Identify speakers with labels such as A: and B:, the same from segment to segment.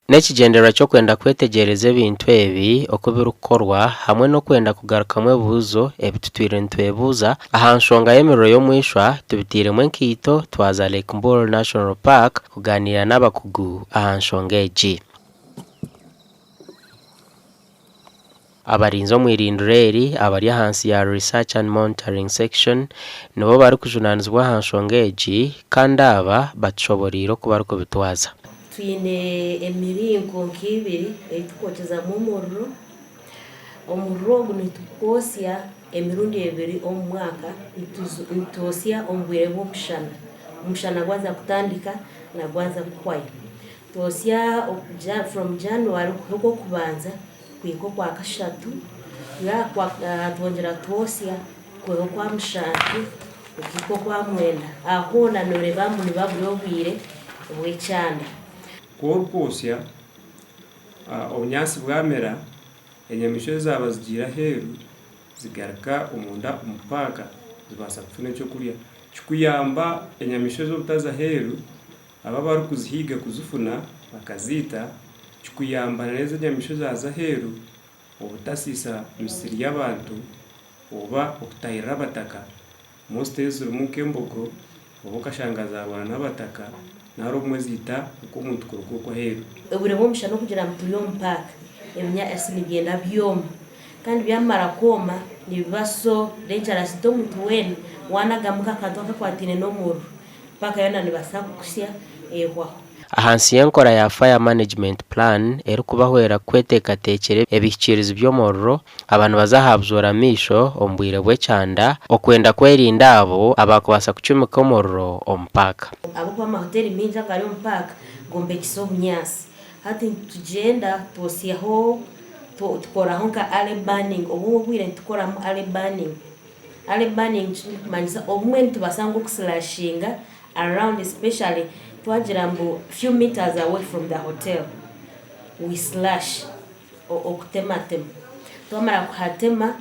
A: N'ekigyendererwa ky'okwenda kwetegyereza ebintu ebi oku birikukorwa hamwe n'okwenda kugarukamu ebibuuzo ebi tutwire nitwebuuza aha nshonga y'emiriro y'omu ishwa, tubiteiremu enkaito twaza Lake Mburo National Park kugaaniira n'abakugu aha nshonga egi. Abarinzi omu irindiro eri abari ahansi ya Research and Monitoring Section nibo barikujunaanizibwa aha nshonga egi kandi aba batushoboreire oku barikubitwaza.
B: Twine emiringo nk'ibiri ei turikwotezamu omuriro. Omuriro ogu nitugwotsya emirundi ebiri omu mwaka. Nitwotsya omu bwire bw'omushana, omushana gwaza kutandika na gwaza kuhwayo. Twotsya from January kuhika okw'okubanza kuhika okwakashatu, twongyera twotsya kuhika okwamushanju kuhika okwamwenda. Aho hoona nooreeba ngu nibuba buri obwire bw'ekyanda.
C: Ku orikwotsya, obunyaatsi bwamera, enyamaishwa ezaaba zigiire aheeru zigaruka omunda omu paaka zibaasa kufuna ekyokurya. Kikuyamba enyamaishwa ezi obutaza aheeru Abo abarikuzihiiga kuzifuna bakaziita, kikuyamba n'ezo enyamaishwa ezaaza aheeru obutasiisa misiri y'abantu oba okutahirira abataka. Most ezirimu nk'embogo oba okashanga zaarwana n'abataka nari obumwe ziita nk'omuntu kuruga okwo aheeru.
B: Obwire bw'omushana okugira ngu turi omu paaka, ebinyaatsi nibyenda byoma kandi byamara kwoma nibiba so dangerous hati omuntu weena waanagamu nk'akantu akakwataine n'omuriro Paaka yoona nibaasa kukusya ehwaho.
A: Ahansi y'enkora ya Fire Management Plan erikubahwera kweteekateekyera ebihikiirizi by'omuriro, aba nibaza aha buzoora maisho omu bwire bw'ekyanda okwenda kwerinda abo abaakubaasa kucumika omuriro omu paaka.
B: Ahabw'okuba amahoteeri maingi agari omu paaka gombekyise obunyaatsi. Hati nitugyenda twosyaho, tukoraho nka early burning, obumwe obwire nitukoramu early burning. Early burning kirikumanyisa obumwe nitubaasa ngu okuslashinga around especially twagira mbu few meters away from the hotel we slash okutematema twamara kuhatema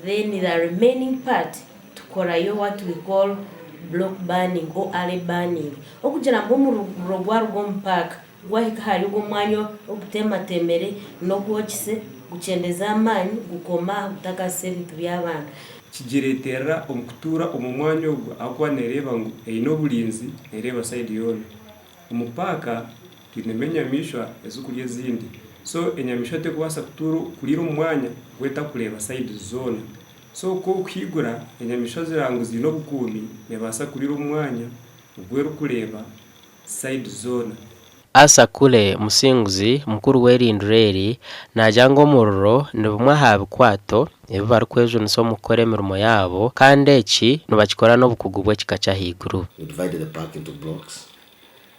B: then the remaining part tukorayo what we call block burning or early burning okugira ngu omuriro gwaruga omu park Gwahika ahari ogwo mwanya ogutematemere n'ogwokise, gukyendeza amaani, gukoma aha gutakasisa ebintu by'abantu.
C: Kigireeterera omu kutuura omu mwanya ogwo ahabw'okuba neereeba ngu eine oburinzi, neereeba sayidi yoona. Omu paaka twinemu enyamaishwa ezirikurya ezindi, so enyamaishwa terikubaasa kutuura kuriira omu mwanya ogu etakureeba sayidi zoona. So ku orikuhigura enyamaishwa ziraba ngu ziine obukuumi, neebaasa kuriira omu mwanya ogu erikureeba side zoona.
A: Asa Kule Musinguzi, mukuru w'erindiro eri, naagira ngu omuriro ni bumwe aha bikwato ebi barikwejunisa omu kukora emirimo yaabo kandi eki nibakikora n'obukugu bw'ekika ky'ahaiguru.
D: We divide the park into blocks,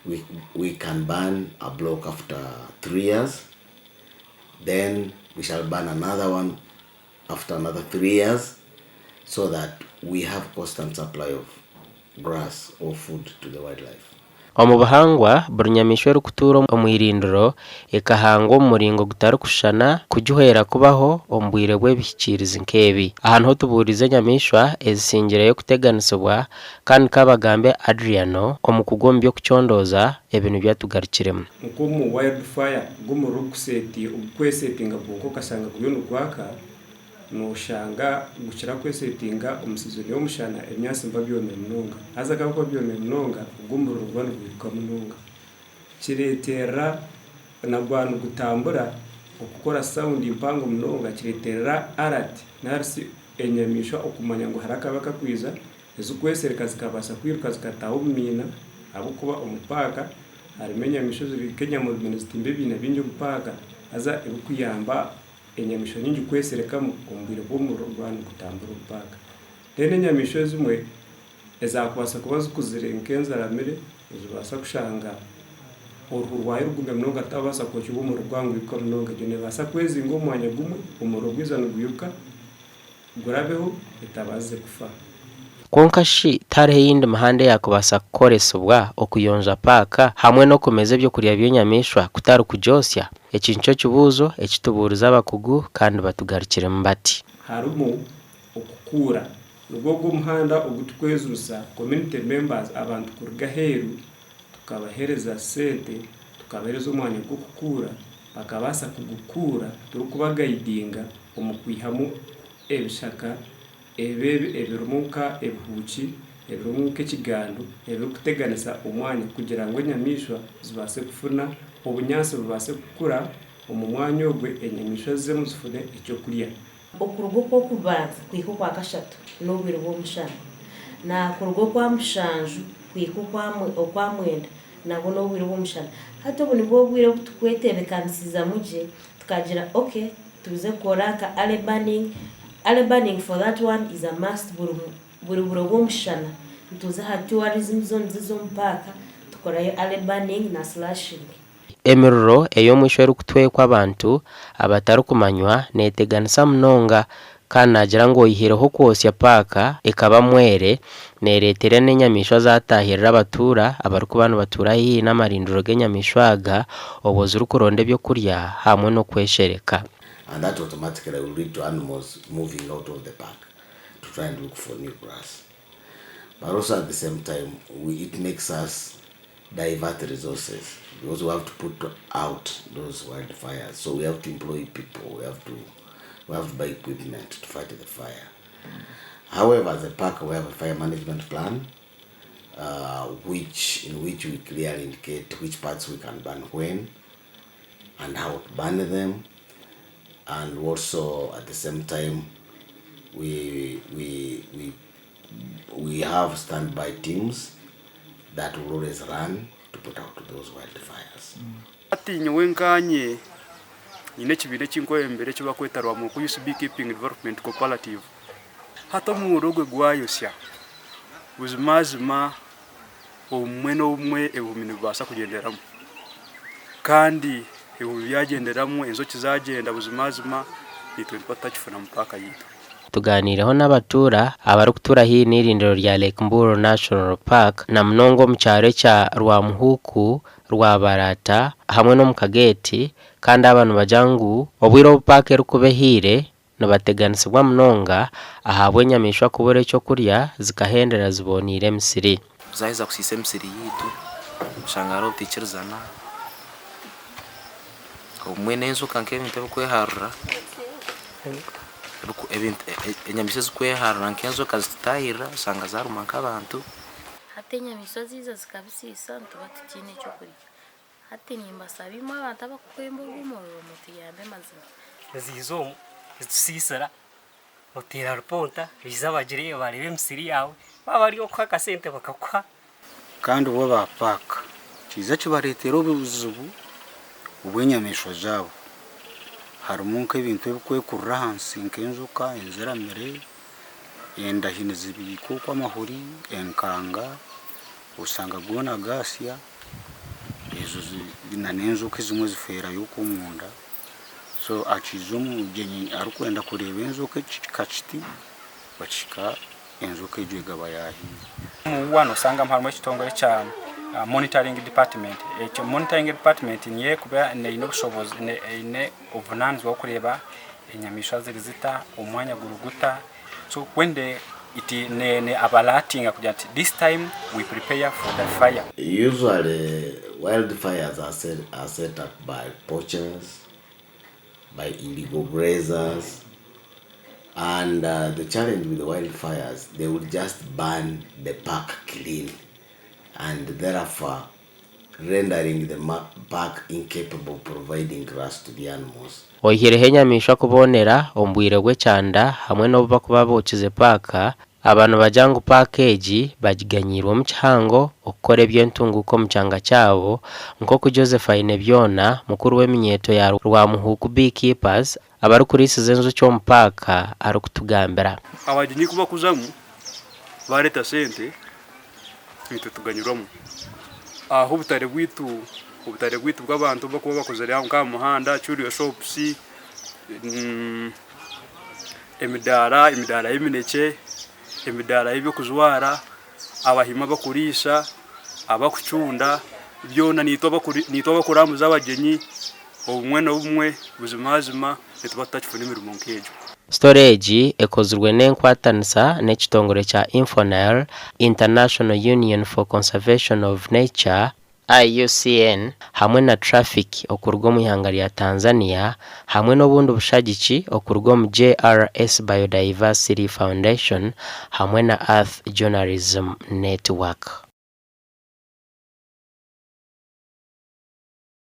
D: we, we can burn a block after 3 years, then we shall burn another one after another 3 years so that we have constant supply of grass or food to the wildlife.
A: Omu buhangwa, buri nyamaishwa erikutuura omu irindiro ekahangwa omu muringo gutarikushushana kugihwera kubaho omu bwire bw'ebihikiirizi nk'ebi. Aha niho tubuurize enyamaishwa ezisingireyo kuteganisibwa kandi Kabagambe Adriano, omukugu omu by'okucondooza, ebi nibyo atugarukiremu.
C: Nk'omu wild fire gw'omuriro ogukwesetinga gwonka okashanga guriyo nigwaka, Nooshanga gukira kwesetinga omu sizoni y'omushana ebinyaatsi nibiba byomire munonga. Haza ku birikuba byomire munonga, ogwo omuriro niguba nigwiruka munonga. Kireeterera na gwaba nigutambura okukora sawundi mpango munonga kireeterera alert nari shi enyamaishwa okumanya ngu hariho akabi akarikwija, ezikwesereka zikabaasa kwiruka zikataaha omu miina ahabw'okuba omu paaka harimu enyamaishwa eziri nk'enyamururu nizitimba ebiina bingi omu paaka haza ebikuyamba enyamaishwa nyingi kweserekamu omu bwire bw'omuriro gwaba nigutambura omu paaka. Then enyamaishwa ezimwe ezaakubaasa kuba zikuzire nk'enzaramire nizibaasa kushanga oruhu rwayo rugumire munonga rutabaasa kwokibwa omuriro gwaba nigwiruka munonga. Egyo neebaasa kwezinga omu mwanya gumwe omuriro gwija nigwiruka gurabeho etabaasize kufa.
A: Kwonka shi tihariho eyindi mihanda eyaakubaasa kukoresibwa okuyonja paaka hamwe n'okumeza eby'okurya by'enyamaishwa kutari kugyosya? Eki nikyo kibuuzo eki tubuurize abakugu kandi batugarukiremu bati.
C: Harimu okukuura. Nigwo ogwo omuhanda ogu tukwejunisa community members abantu kuruga aheeru tukabahereza sente tuka. Tukabaheereza omwanya gw'okukuura bakabaasa kugukuura turikubagaidinga omu kwihamu ebishaka ebi ebirimu nka ebihuuki, ebirimu nk'ekigando ebirikuteganisa omwanya kugira ngu enyamaishwa zibaase kufuna obunyaatsi bubaase kukura omu mwanya ogwe enyamaishwa zizemu zifune ekyokurya.
B: Okuruga Okw'okubanza kuhika Okwakashatu n'obwire bw'omushana, na kuruga Okwamushanju kuhika Okwamwenda nabwo n'obwire bw'omushana. Hati obu nibwo obwire obu turikwetebeekanisizamu gye tukagira ok tuze kukora nka early burning, early burning for that one is a must buri buri buro bw'omushana nituza aha tourism zones ez'omu paaka tukorayo early burning na slashing.
A: Emiriro ey'omwishwa erikutwekwa abantu abatarikumanywa neeteganisa munonga kandi naagira ngu oyihireho okwotsya paaka ekaba mwere, neereetera n'enyamaishwa zaataahirira abatuura abarikuba nibatuura haihi n'amarindiro g'enyamaishwa aga obwo zirikuronda ebyokurya hamwe n'okweshereka.
D: And that automatically will lead to animals moving out of the park to try and look for new grass. But also at the same time, we, it makes us divert resources because we have to put out those wildfires. So we have to employ people, we have to, we have to buy equipment to fight the fire. However, as a park, we have a fire management plan which in which we clearly indicate which parts we can burn when and how to burn them and also at the same time we we we we have standby teams that will always run to put out those wildfires.
E: Hati nyowe nkanye nyine ekibiina eki nkwebembera eki bakweta Rwamuku Youth Beekeeping Development Cooperative. Hati omuriro ogwe gwayosya, buzimazima obumwe n'obumwe ebihumi nibibaasa kugyenderamu. Kandi ebihumi byagyenderamu, enjoki zagyenda buzimazima naitwe nituba tutakifuna mu paaka yaitu.
A: Tugaaniireho n'abatuura abarikutuura haihi n'eirindiro rya Lake Mburo National Park na munonga omu kyaro ekya Rwamuhuuku, Rwabarata hamwe n'omu Kageeti kandi aba nibagira ngu obwire obu paaka erikuba ehiire nibateganisibwa munonga ahabw'enyamaishwa kubura eky'okurya zikahendera ziboneire emisiri.
F: Zaaheza kusiisa emisiri yaitu, oshanga hariho obutaikirizana, obumwe n'enjoka nk'ebintu ebikweharura, enyamaishwa ezikweharura nk'enjoka zitutaahirira oshanga zaaruma nk'abantu.
G: Hati enyamaishwa zaija zikabisiisa nituba tutaine ky'okurya. Hati nimbasaba imwe abantu abakukwemba ogu omuriro mutuyambe mazima.
H: Niziiza omu nizitusiisira, oteera ripoota baija bagireebe bareeba emisiri yaawe, baaba bari okuha akasente bakakuha.
I: Kandi bo aba paaka kiija kibareetera obuzibu obw'enyamaishwa zaabo. Harimu nk'ebintu ebikwekurura ahansi nk'enjoka, enziramire, endahi nizibiika okwo amahuri, enkanga, osanga goona gaasya, ezo n'enjoka ezimwe zifeerayo okwo omunda. So akiija omugyenyi arikwenda kureeba enjoka ekika kiti, bakihika enjoka egyo egaba yaahiire.
J: Omu nooshangamu harimu ekitongore kya monitoring department. Ekyo monitoring department niyo erikuba eine obushobozi eine obuvunaanizibwa bw'okureeba enyamaishwa ziri zita, omwanya guri guta. So when they it ne ne alertinga kugira nti this time we prepare for the fire.
D: Usually wildfires are set, are set up by poachers, by illegal grazers, and the challenge with the wildfires, they will just burn the park clean and therefore rendering the park incapable of providing grass to the animals.
A: Oihireho enyamaishwa kubonera omu bwire bw'ekyanda hamwe n'obu bakuba bookize paaka, aba nibagira ngu paaka egi bagiganyiirwemu kihango okukora eby'entunguuka omu kyanga kyabo nk'oku Joseph Ainebyona, mukuru w'eminyeeto ya Rwamuhuuku Beekeepers abarikuriisiza enjoki omu paaka arikutugambira.
E: Abagyenyi ku bakuzamu bareeta sente itwe tuganyirwamu. Aho obutare bwaitu obutare bwaitu bw'abantu obu barikuba bakozire nk'aha muhanda, curio shops, emidaara, emidaara y'eminekye, emidaara y'eby'okujwara, abahima abakuriisa, abakucunda, byona niitwe abakurambuza abagyenyi, obumwe n'obumwe buzimazima nituba tutakifuna emirimo nk'egyo.
A: Story egi ekozirwe n'enkwatanisa n'ekitongore kya Infonail, International Union for Conservation of Nature. IUCN, hamwe na Traffic okuruga omu ihanga rya Tanzania hamwe n'obundi bushagiki okuruga omu JRS Biodiversity Foundation hamwe na Earth Journalism Network.